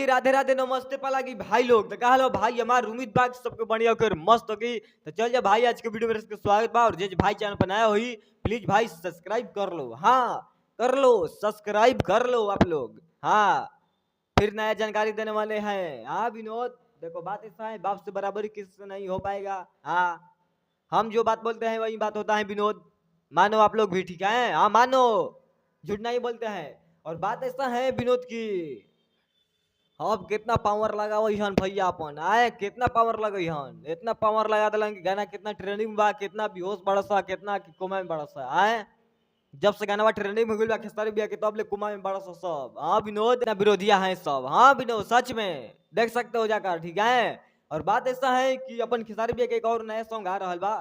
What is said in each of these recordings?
जी राधे राधे, नमस्ते पालागी भाई लोग। तो कहा लो भाई हमार उम्मीद बा कि सबके बढ़िया होकर मस्त होगी। तो चल जा भाई, आज के वीडियो में इसके स्वागत बा। और जे जे भाई चैनल पर नया होई प्लीज भाई सब्सक्राइब कर लो, हाँ कर लो, सब्सक्राइब कर लो आप लोग। हाँ फिर नया जानकारी देने वाले हैं। हाँ विनोद देखो बात ऐसा है, बाप से बराबरी किसी से नहीं हो पाएगा। हाँ हम जो बात बोलते हैं वही बात होता है विनोद, मानो आप लोग भी, ठीक है? हाँ मानो, झूठ नहीं बोलते हैं। और बात ऐसा है विनोद की, अब कितना पावर लगा हन भैया अपन, आए कितना पावर लगे हन, इतना पावर लगा दिलन कि गाना कितना ट्रेंडिंग बा, कितना बेहोश बड़ा सा, कितना कोमा में बड़ा सा। आए जब से गाना ट्रेंडिंग में गइल बा खेसारी भैया के, तब ले कोमा में बड़ा सा सब। हाँ विनोद ना विरोधिया हैं सब। हाँ विनोद सच में देख सकते हो जाकर, ठीक है? और बात ऐसा है कि अपन खेसारी भैया के एक और नया सॉन्ग आ रहा बा,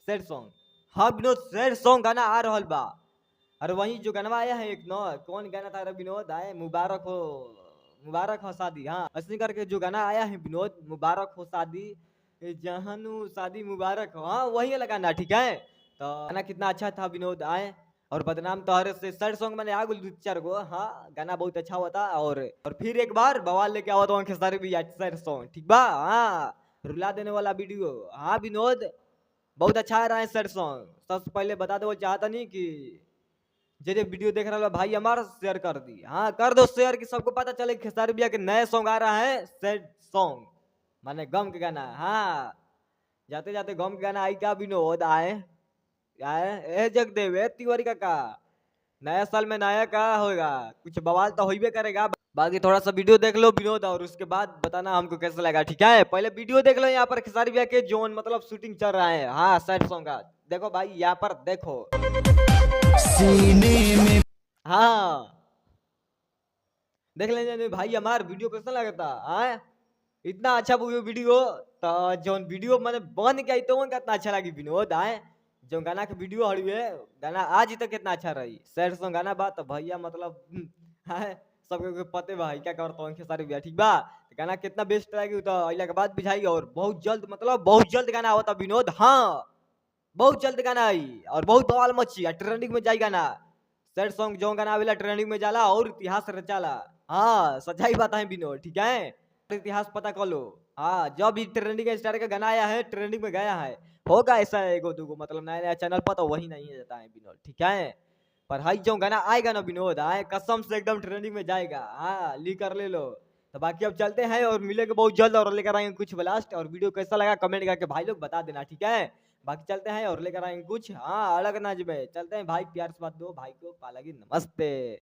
सैड सॉन्ग। हाँ विनोद सैड सॉन्ग गाना आ रहा बा। और वही जो गाना आया है एक नौ कौन गाना था रे विनोद, आए मुबारक हो, मुबारक हो शादी। हाँ ऐसे करके जो गाना आया है विनोद, मुबारक हो शादी, जहानू शादी मुबारक हो, हाँ वही वाला गाना, ठीक है? तो गाना कितना अच्छा था विनोद, आए। और बदनाम तोहरे से सैड सॉन्ग मैंने आगुल दो चार गो, हाँ गाना बहुत अच्छा होता। और फिर एक बार बवाल लेके आवत हूँ खेसारी भैया सैड सॉन्ग, ठीक बा? हाँ रुला देने वाला वीडियो। हाँ विनोद बहुत अच्छा आ रहा है सैड सॉन्ग। सबसे पहले बता दो चाहता नहीं कि जे जे वीडियो देख रहा भाई हमारा शेयर कर दी, हाँ कर दो शेयर कि सबको पता चले कि खेसारी भैया के नए सॉन्ग आ रहा है, सैड सॉन्ग माने गम के गाना। हाँ जाते जाते गम के गाना आई क्या विनोद, आए आए ए जगदेव ए तिवारी काका, नया साल में नया का होगा, कुछ बवाल तो होइबे करेगा। बाकी थोड़ा सा वीडियो देख लो विनोद और उसके बाद बताना हमको कैसा लगा, ठीक है? पहले वीडियो देख लो। यहाँ पर खेसारी भैया के जोन मतलब शूटिंग चल रहा है, हाँ सैड सॉन्ग का, देखो भाई यहाँ पर देखो सीने में। हाँ देख लेंगे भाई हमार वीडियो कैसा लगता। हाँ इतना अच्छा वीडियो तो जोन वीडियो मैंने बन के आई तो कितना अच्छा लगी विनोद। आए जो गाना के वीडियो हड़ुए गाना आज तक कितना अच्छा रही, सैड सॉन्ग गाना बा तो भैया मतलब हाँ सबके पते भाई क्या करता हूँ खेसारी भैया, ठीक बा? गाना कितना बेस्ट लगी तो अगला के बाद बुझाई। और बहुत जल्द मतलब बहुत जल्द गाना होता विनोद, हाँ बहुत जल्द गाना आई और बहुत बवाल मची ट्रेंडिंग में जाई गाना। सैड सॉन्ग जो गाना आवेला ट्रेंडिंग में जाला और इतिहास रचाला। हाँ सच्चाई बात है विनोद, ठीक है? इतिहास पता कर लो। हाँ जब भी ट्रेंडिंग स्टार का गाना आया है ट्रेंडिंग में गया है, होगा ऐसा एगो दूगो मतलब नया नया चैनल पर तो वही नहीं जाता है विनोद, ठीक है? पर हाई जो गाना आएगा ना विनोद, आए कसम से एकदम ट्रेंडिंग में जाएगा। हाँ ली कर ले लो। तो बाकी अब चलते हैं और मिलेंगे बहुत जल्द और लेकर आएंगे कुछ ब्लास्ट। और वीडियो कैसा लगा कमेंट करके भाई लोग बता देना, ठीक है? बाकी चलते हैं और लेकर आएंगे कुछ हाँ अलग नाज में। चलते हैं भाई, प्यार से बात दो भाई को, पालगी नमस्ते।